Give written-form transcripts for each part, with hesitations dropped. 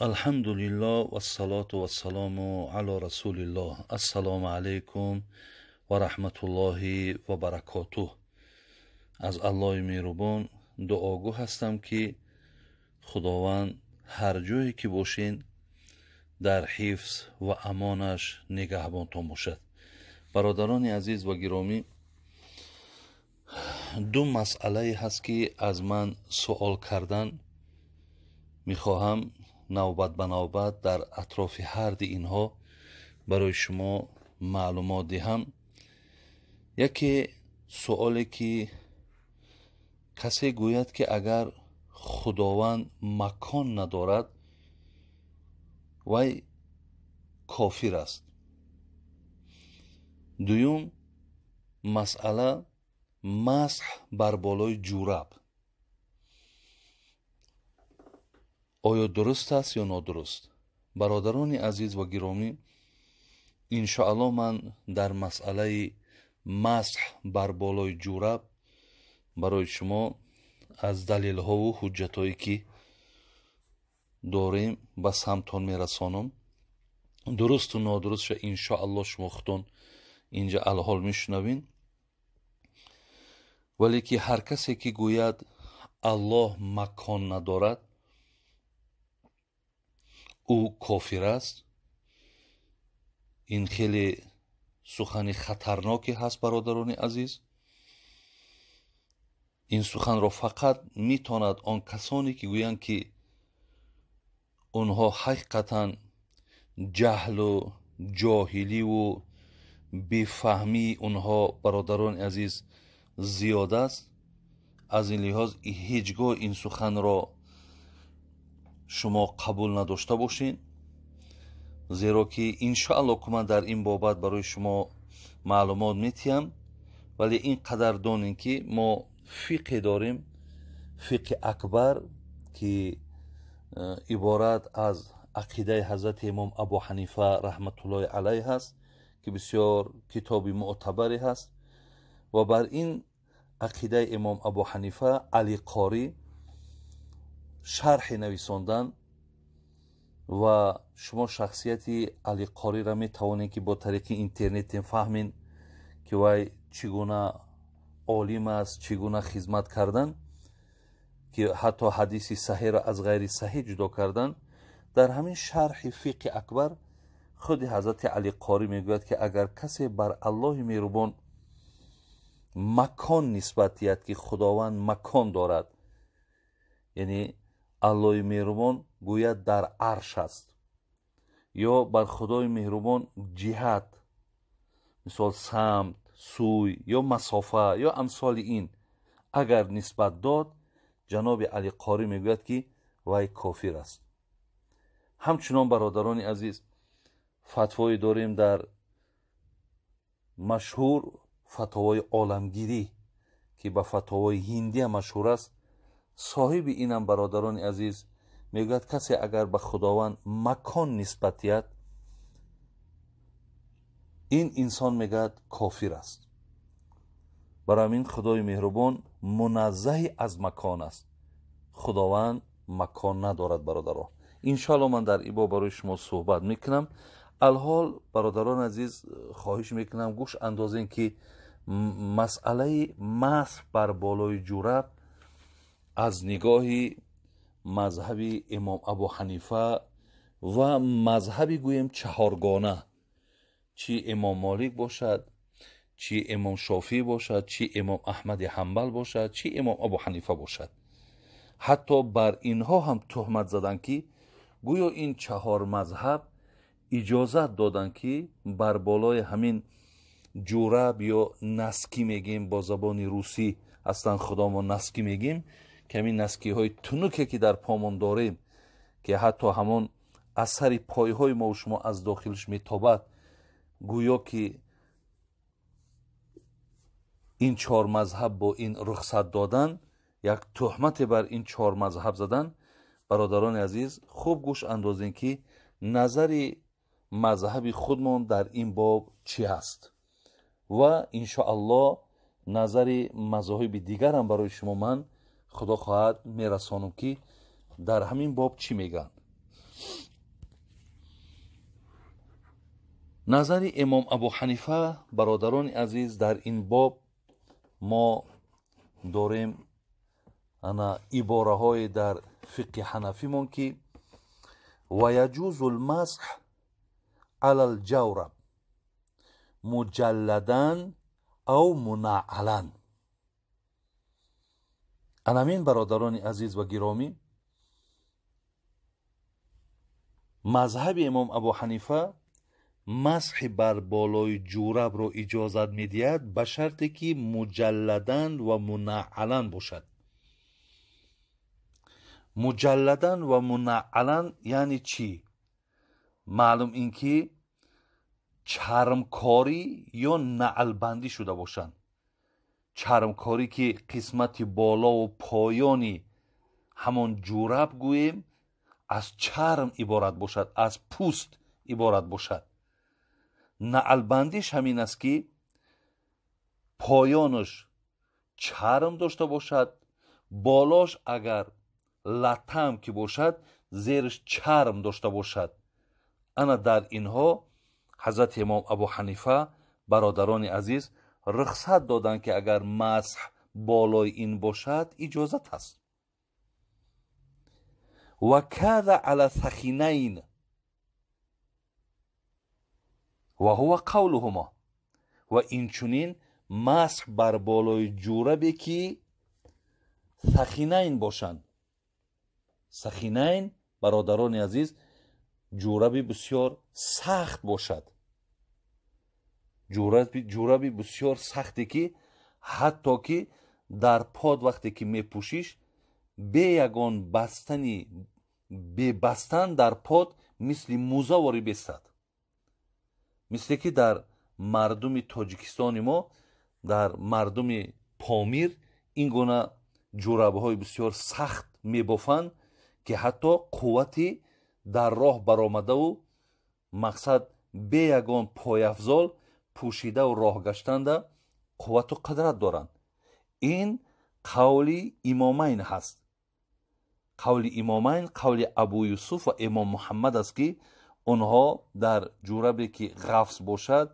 Алҳамдулиллоҳ вассалоту вассалому ало расулиллоҳ. Ассалому алайкум ва раҳматуллоҳи ва баракотуҳ. Аз Аллоҳи меҳрубон дуогӯ ҳастам, ки Худованд ҳар ҷое ки бошед, дар ҳифз ва амонаш нигаҳбонтон бошад. Бародарони азиз ва гиромӣ, ду масъалае ҳаст, ки аз ман суол кардан мехоҳам. Навбат ба навбат дар атрофи ҳарди инҳо барои шумо маълумот диҳам. Яке суоле, ки касе гӯяд, ки агар Худованд макон надорад, вай кофир аст. Дуюм масъала: масҳ бар болои ҷураб оё дуруст аст ё нодуруст? Бародарони азиз ва гиромӣ, иншоаллоҳ ман дар масъалаи масҳ бар болои ҷураб барои шумо аз далелҳову ҳуҷҷатҳое, ки дорем, ба самтон мерасонам. Дурусту нодурустша иншоаллоҳ шумо худтон инҷа алҳол мешунавед. Вале ки ҳар касе ки гӯяд, Аллоҳ макон надорад, ӯ кофир аст. Ин хеле сухани хатарноке ҳаст, бародарони азиз. Ин суханро фақат метавонад он касоне ки гӯянд, ки онҳо ҳақиқатан ҷаҳлу ҷоҳиливу бефаҳмии онҳо, бародарони азиз, зиёд аст. Аз ин лиҳоз ҳеҷ гоҳ ин суханро шумо қабул надошта бошед, зеро ки иншоаллоҳ ки ман дар ин бобат барои шумо маълумот метиҳам. Вале ин қадар донем, ки мо фиқе дорем, фиқи акбар, ки иборат аз ақидаи ҳазрати имом Абу Ҳанифа раҳматуллоҳи алайҳ ҳаст, ки бисёр китоби мӯътабаре ҳаст, ва бар ин ақидаи имом Абу Ҳанифа Али Қорӣ шарҳе нависондан. Ва шумо шахсияти Али Қориро метавонед, ки бо тариқи интернете фаҳмед, ки вай чӣ гуна олим аст, чӣ гуна хизмат кардан, ки ҳатто ҳадиси саҳеҳро аз ғайри саҳеҳ ҷудо кардан. Дар ҳамин шарҳи фиқи акбар худи ҳазрати Али Қорӣ мегӯяд, ки агар касе бар Аллоҳи меҳрубон макон нисбат диҳад, ки Худованд макон дорад, яъне Аллоҳи меҳрубон гӯяд дар арш аст, ё бар Худои меҳрубон ҷиҳат, мисол самт, сӯй ё масофа ё амсоли ин агар нисбат дод, ҷаноби Али Қорӣ мегӯяд, ки вай кофир аст. Ҳамчунон, бародарони азиз, фатвое дорем дар машҳур фатвои оламгирӣ, ки ба фатвои ҳиндия машҳур аст. Соҳиби инам, бародарони азиз, мегӯяд, касе агар ба Худованд макон нисбат диҳад, ин инсон, мегӯяд, кофир аст. Барои ҳамин Худои меҳрубон муназзаҳи аз макон аст. Худованд макон надорад, бародаро. Иншоалло ман дар ин боб барои шумо суҳбат мекунам. Алҳол, бародарони азиз, хоҳиш мекунам, гӯш андозем, ки масъалаи масҳ бар болои ҷураб аз нигоҳи мазҳаби имом Абу Ҳанифа ва мазҳаби, гӯем, чаҳоргона, чӣ имом Молик бошад, чӣ имом Шофиӣ бошад, чӣ имом Аҳмади Ҳанбал бошад, чӣ имом Абу Ҳанифа бошад, ҳатто бар инҳо ҳам туҳмат заданд, ки гӯё ин чаҳор мазҳаб иҷозат доданд, ки бар болои ҳамин ҷураб ё носки мегем бо забони русӣ, аслан худомо носки мегем, ки ҳамин носкиҳои тунуке, ки дар помон дорем, ки ҳатто ҳамон асари пойҳои мову шумо аз дохилаш метобад, гӯё ки ин чор мазҳаб бо ин рухсат додан, як туҳмате бар ин чор мазҳаб задан. Бародарони азиз, хуб гӯш андозем, ки назари мазҳаби худмон дар ин боб чӣ ҳаст, ва иншоаллоҳ назари мазоҳиби дигарам барои шумо ман, худо хоҳад, мерасонам, ки дар ҳамин боб чӣ мегӯянд. Назари имом Абу Ҳанифа, бародарони азиз, дар ин боб мо дорем ана ибораҳое дар фиқҳи ҳанафимон, ки ва яҷузу лмасҳ ала лҷавраб муҷалладан ав мунаалан. Анамин, бародарони азиз ва гиромӣ, мазҳаби имом Абу Ҳанифа масҳи бар болои ҷурабро иҷозат медиҳад ба шарте ки муҷалладан ва мунаалан бошад. Муҷалладан ва мунаалан яъне чӣ? Маълум ин ки чармкорӣ ё наълбандӣ шуда бошанд. Чармкорӣ ки қисмати болову поёни ҳамон ҷураб гӯем аз чарм иборат бошад, аз пӯст иборат бошад. Наълбандиш ҳамин аст ки поёнаш чарм дошта бошад, болош агар латам ки бошад, зериш чарм дошта бошад. Ана дар инҳо ҳазрати имом Абу Ҳанифа, бародарони азиз, рухсат доданд ки агар масҳ болои ин бошад, иҷозат аст. Ва каза ала сахинайн ва ҳува қавлуҳумо. Ва инчунин масҳ бар болои ҷурабе ки сахинайн бошанд. Сахинайн, бародарони азиз, ҷураби бисёр сахт бошад, ҷураби бисёр сахте ки ҳатто ки дар под вақте ки мепӯшиш, бе ягон бастани, бебастан дар под мисли музаворӣ бестад. Мисле ки дар мардуми Тоҷикистони мо, дар мардуми Помир ин гуна ҷурабҳои бисёр сахт мебофанд ки ҳатто қуввати дар роҳ баромадаву мақсад бе ягон пойафзол пӯшидаву роҳ гаштанда қуввату қудрат доранд. Ин қавли имомайн ҳаст. Қавли имомайн қавли Абу Юсуф ва имом Муҳаммад аст ки онҳо дар ҷурабе ки ғафс бошад,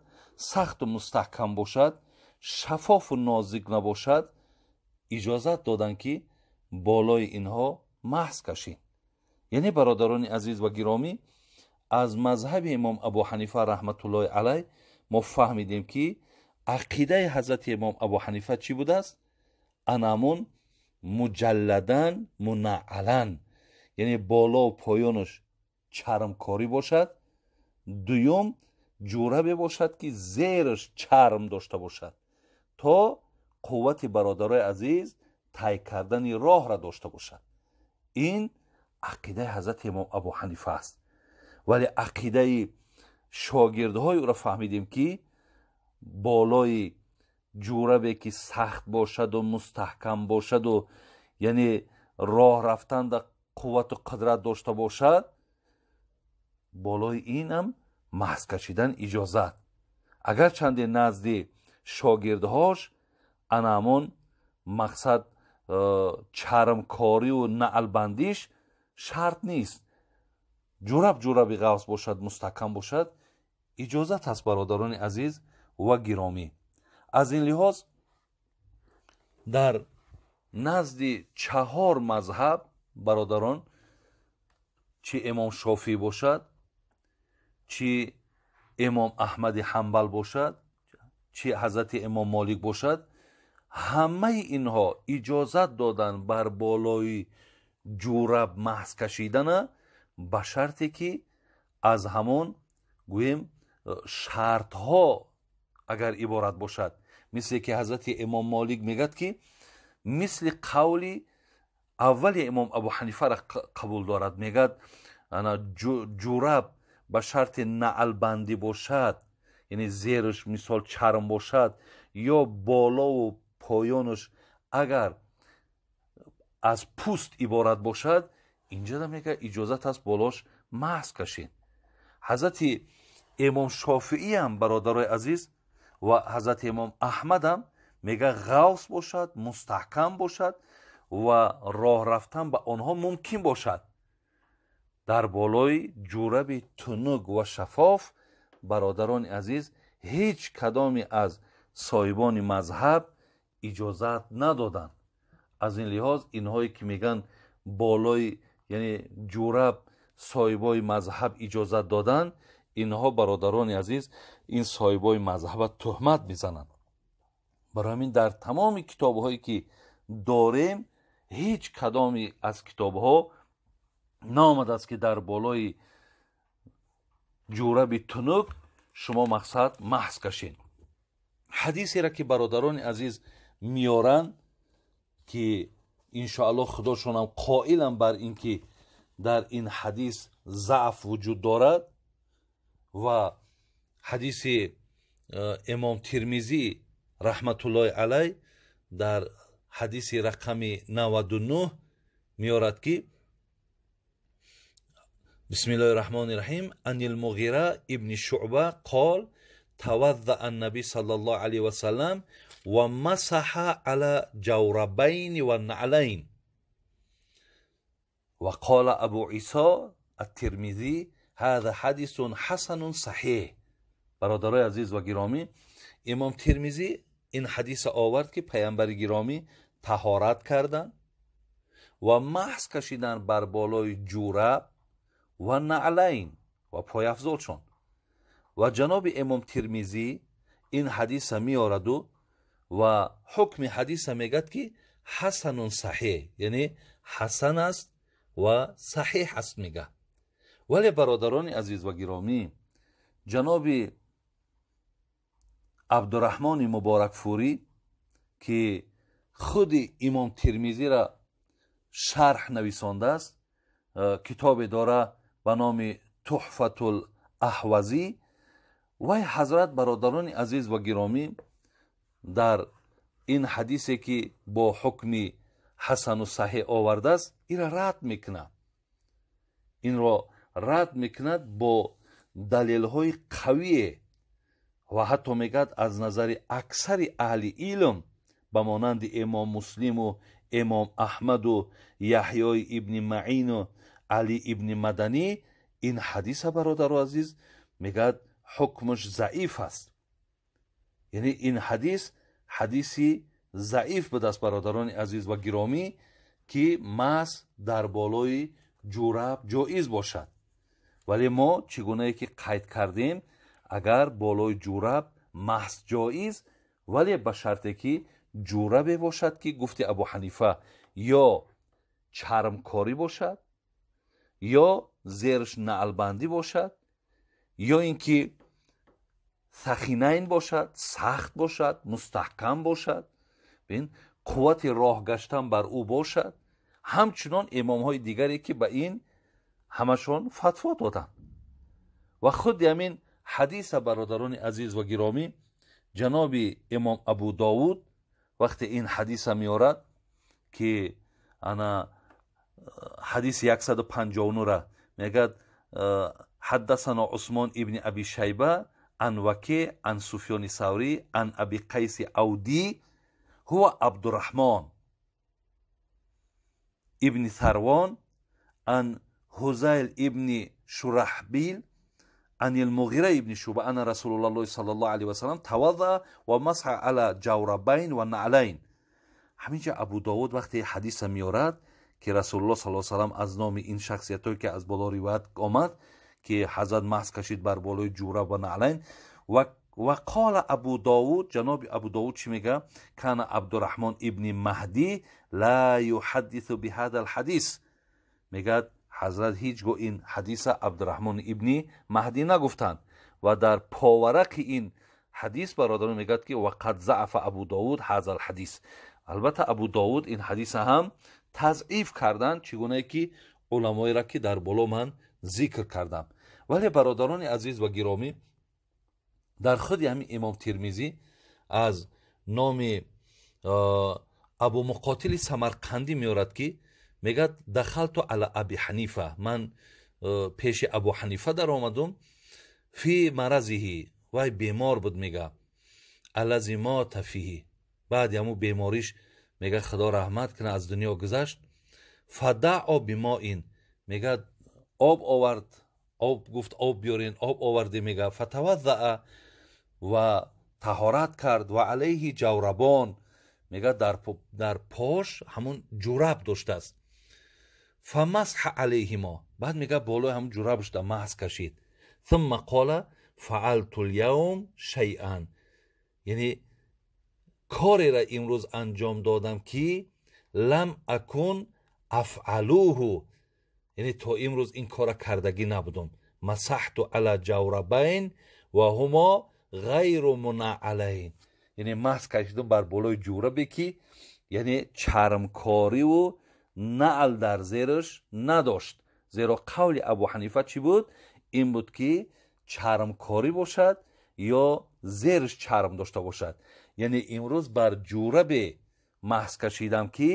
сахту мустаҳкам бошад, шафофу нозик набошад, иҷозат доданд ки болои инҳо маҳз кашид. Яъне, бародарони азиз ва гиромӣ, аз мазҳаби имом Абу Ҳанифа раҳматуллоҳи алайҳ мо фаҳмидем ки ақидаи ҳазрати имом Абу Ҳанифа чӣ будааст? Анамун муҷалладан мунаалан, яъне болову поёнаш чармкорӣ бошад, дуюм ҷурабе бошад ки зераш чарм дошта бошад, то қуввати, бародарои азиз, тай кардани роҳра дошта бошад. Ин ақидаи ҳазрати имом Абу Ҳанифа аст. Вале ақидаи шогирдҳои ӯро фаҳмидем ки болои ҷурабе ки сахт бошаду мустаҳкам бошаду яъне роҳ рафтанда қуввату қудрат дошта бошад, болои инам маҳз кашидан иҷозат. Агарчанде назди шогирдҳош анаамон мақсад чармкориву наълбандиш шарт нест, ҷураб ҷураби ғафс бошад, мустаҳкам бошад, иҷозат аст, бародарони азиз ва гиромӣ. Аз ин лиҳоз дар назди чаҳор мазҳаб, бародарон, чи имом Шофиӣ бошад, чи имом Аҳмади Ҳанбал бошад, чи ҳазрати имом Молик бошад, ҳамаи инҳо иҷозат доданд бар болои ҷураб маҳз кашидана ба шарте ки аз ҳамон гӯем шартҳо агар иборат бошад. Мисле ки ҳазрати имом Молик мегӯяд ки мисли қавли аввали имом Абу Ҳанифаро қабул дорад, мегӯяд ана ҷураб ба шарти наълбандӣ бошад, яъне зераш мисол чарм бошад ё болову поёнаш агар аз пӯст иборат бошад, инҷода мегӯяд иҷозат аст болош маҳз кашид. Ҳазрати имом Шофииам, бародарои азиз, ва ҳазрати имом Аҳмадам мегӯяд ғавс бошад, мустаҳкам бошад ва роҳ рафтан ба онҳо мумкин бошад, дар болои ҷураби тунук ва шафоф Бародарони азиз, ҳеҷ кадоме аз соҳибони мазҳаб иҷозат надоданд. Аз ин лиҳоз инҳое ки мегӯянд болои, яъне ҷураб, соҳибои мазҳаб иҷозат доданд, инҳо, бародарони азиз, ин соҳибои мазҳаба туҳмат мезананд. Барои ҳамин дар тамоми китобҳое ки дорем, ҳеҷ кадоме аз китобҳо наомадааст, ки дар болои ҷураби тунук шумо мақсад маҳз кашед. Ҳадисеро ки, бародарони азиз, меоранд, ки иншоаллоҳ худошонам қоилам бар ин ки дар ин ҳадис заъф вуҷуд дорад, ва ҳадиси имом Тирмизӣ раҳматуллоҳи алай дар ҳадиси рақами 99 меорад, ки бисмиллоҳи раҳмони раҳим, ан илмуғира ибни Шуъба қол: таваззаа аннаби саллаллоҳу алайҳи васаллам ва масаҳа ала ҷаврабайни ва наълайн. Ва қола Абу Исо аттирмизӣ: ҳаза ҳадисун ҳасанун саҳеҳ. Бародарои азиз ва гиромӣ, имом Тирмизӣ ин ҳадиса овард, ки паямбари гиромӣ таҳорат карданд ва маҳз кашиданд бар болои ҷураб ва наълайн ва пойафзолшон. Ва ҷаноби имом Тирмизӣ ин ҳадиса меораду ва ҳукми ҳадиса мегӯяд, ки ҳасанун саҳеҳ, яъне ҳасан аст ва саҳеҳ аст, мегӯяд. Вале, бародарони азиз ва гиромӣ, ҷаноби Абдураҳмони Муборакфурӣ, ки худи имом Тирмизиро шарҳ нависондааст, китобе дора ба номи Туҳфатул Аҳвазӣ, вай ҳазрат, бародарони азиз ва гиромӣ, дар ин ҳадисе ки бо ҳукми ҳасану саҳеҳ овардааст, инро рад мекунад, инро рад мекунад бо далелҳои қавие ва ҳатто мегӯяд, аз назари аксари аҳли илм ба монанди имом Муслиму имом Аҳмаду Яҳёи ибни Маину Али ибни Маданӣ, ин ҳадиса, бародару азиз, мегӯяд, ҳукмаш заиф аст, яъне ин ҳадис ҳадиси заиф будааст, бародарони азиз ва гиромӣ, ки маҳз дар болои ҷураб ҷоиз бошад. Вале мо чӣ гунае ки қайд кардем, агар болои ҷураб маҳз ҷоиз, вале ба шарте ки ҷурабе бошад, ки гуфти Абу Ҳанифа, ё чармкорӣ бошад, ё зерш наълбандӣ бошад, ё ин ки сахинайн бошад, сахт бошад, мустаҳкам бошад, бин, қуввати роҳ гаштан бар ӯ бошад. Ҳамчунон имомҳои дигаре ки ба ин ҳамашон фатво доданд. Ва худи ҳамин ҳадиса, бародарони азиз ва гиромӣ, ҷаноби имом Абу Довуд вақте ин ҳадиса меорад, ки ана ҳадиси 159-ра мегӯяд: ҳаддасано Усмон ибни Аби Шайба ан Ваке ан Суфёни Саврӣ ан Аби Қайси Авдӣ ҳува Абдураҳмон ибни Сарвон ан Ҳузайл ибни Шураҳбил ан илмуғира ибни Шуба ана Расулуллоҳи саллаллоҳу алайҳи васаллам таваззаа ва масҳа ала ҷаврабайн ва наълайн. Ҳаминҷа Абу Довуд вақте ҳадиса меорад, ки Расулуллоҳ саллаллоҳу салам аз номи ин шахсиятҳое ки аз боло ривоят омад, ки ҳазрат маҳз кашид бар болои ҷураб ва наълайн, ва қола Абу Довуд, ҷаноби Абу Довуд чӣ мегӯяд? Кана Абдураҳмон ибни Маҳдӣ ла юҳаддису биҳаза алҳадис. Мегӯяд, ҳазрат ҳеҷ гоҳ ин ҳадиса Абдураҳмон ибни Маҳдӣ нагуфтанд. Ва дар поварақи ин ҳадис, бародарон, мегӯяд, ки вақад заафа Абу Довуд ҳаза алҳадис. Албатта, Абу Довуд ин ҳадиса ҳам тазъиф карданд, чӣ гунае ки уламоеро ки дар боло ман зикр кардам. Вале, бародарони азиз ва гиромӣ, дар худи ҳамин имом Тирмизӣ аз номи Абу Муқотили Самарқандӣ меорад, ки мегӯяд: дахалту ала Аби Ҳанифа, ман пеши Абу Ҳанифа даромадум, фи маразиҳи, вай бемор буд, мега, аллази мота фиҳи, баъди ҳамун бемориш, мега, худо раҳмат кунад, аз дунё гузашт. Фадаъо бимоин, мегӯяд, об овард. Об гуфт, об биёрен, об оварде, мега. Фатаваззаа, ва таҳорат кард. Ва алайҳи ҷаврабон, мега, дар пош ҳамун ҷураб доштааст. Фамасҳа алайҳимо, баъд мега, болои ҳамун ҷурабашда маҳз кашид. Сумма қола фаалту лявм шайъан, яъне кореро имрӯз анҷом додам, ки лам акун афъалуҳу, яъне то имрӯз ин кора кардагӣ набудум. Масаҳту ала ҷаврабайн ва ҳумо ғайру мунаалайн, яъне маҳз кашидум бар болои ҷурабе, ки яъне чармкориву наъл дар зераш надошт. Зеро қавли Абу Ҳанифа чӣ буд? Ин буд, ки чармкорӣ бошад ё зераш чарм дошта бошад. Яъне имрӯз бар ҷурабе маҳз кашидам, ки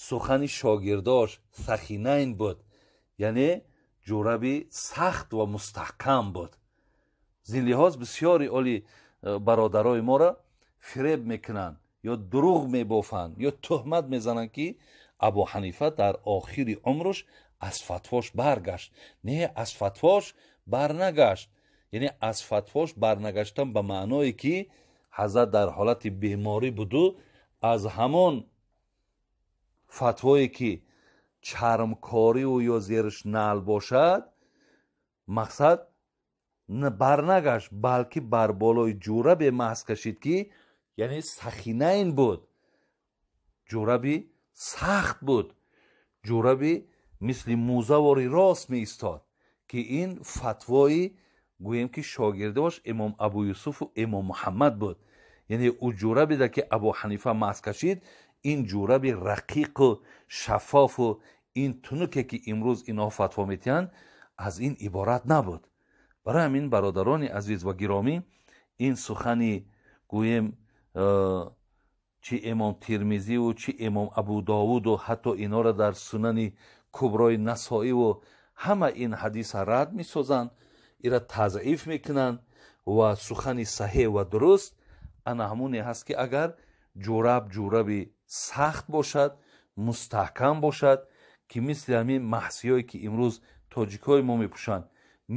сухани шогирдош сахинайн буд, яъне ҷураби сахт ва мустаҳкам буд. Зин лиҳоз бисёри оли бародарои моро фиреб мекунанд ё дурӯғ мебофанд ё тӯҳмат мезананд, ки Абу Ҳанифа дар охири умрш аз фатвош баргашт. Не, аз фатвош барнагашт. Яъне аз фатвош барнагаштан ба маъное, ки ҳазрат дар ҳолати беморӣ буду аз ҳамон фатвое, ки чармкориву ё зериш наъл бошад, мақсад барнагашт, балки бар болои ҷурабе маҳз кашид, ки яъне сахинайн буд, ҷураби сахт буд, ҷураби мисли мӯзавори рост меистод, ки ин фатвои гӯем, ки шогирдош имом Абу Юсуфу имом Муҳаммад буд. Яъне ӯ ҷурабеда, ки Абу Ҳанифа маҳз кашид, ин ҷураби рақиқу шаффофу ин тунуке, ки имрӯз инҳо фатво метиҳанд, аз ин иборат набуд. Барои ҳамин, бародарони азиз ва гиромӣ, ин сухани гӯем, чи имом Тирмизиву, чи имом Абу Довуду, ҳатто инҳоро дар Сунани Куброи Насоиву ҳама ин ҳадиса рад месозанд, ира тазъиф мекунанд. Ва сухани саҳеҳ ва дуруст ана ҳамоне ҳаст, ки агар ҷураб ҷураби сахт бошад, мустаҳкам бошад, ки мисли ҳамин маҳсиҳое, ки имрӯз тоҷикҳои мо мепӯшанд,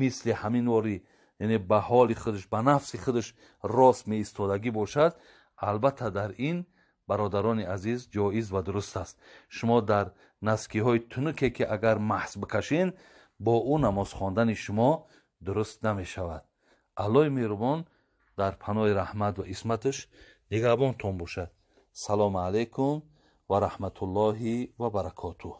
мисли ҳамин вори, яъне ба ҳоли худаш, ба нафси худаш рост меистодагӣ бошад, албатта дар ин, бародарони азиз, ҷоиз ва дуруст аст. Шумо дар наскиҳои тунуке, ки агар маҳз бикашен, бо ӯ намоз хондани шумо дуруст намешавад. Аллоҳи меҳрубон дар паноҳи раҳмат ва исматаш нигаҳбонтон бошад. Салому алайкум ва раҳматуллоҳи ва баракотуҳ.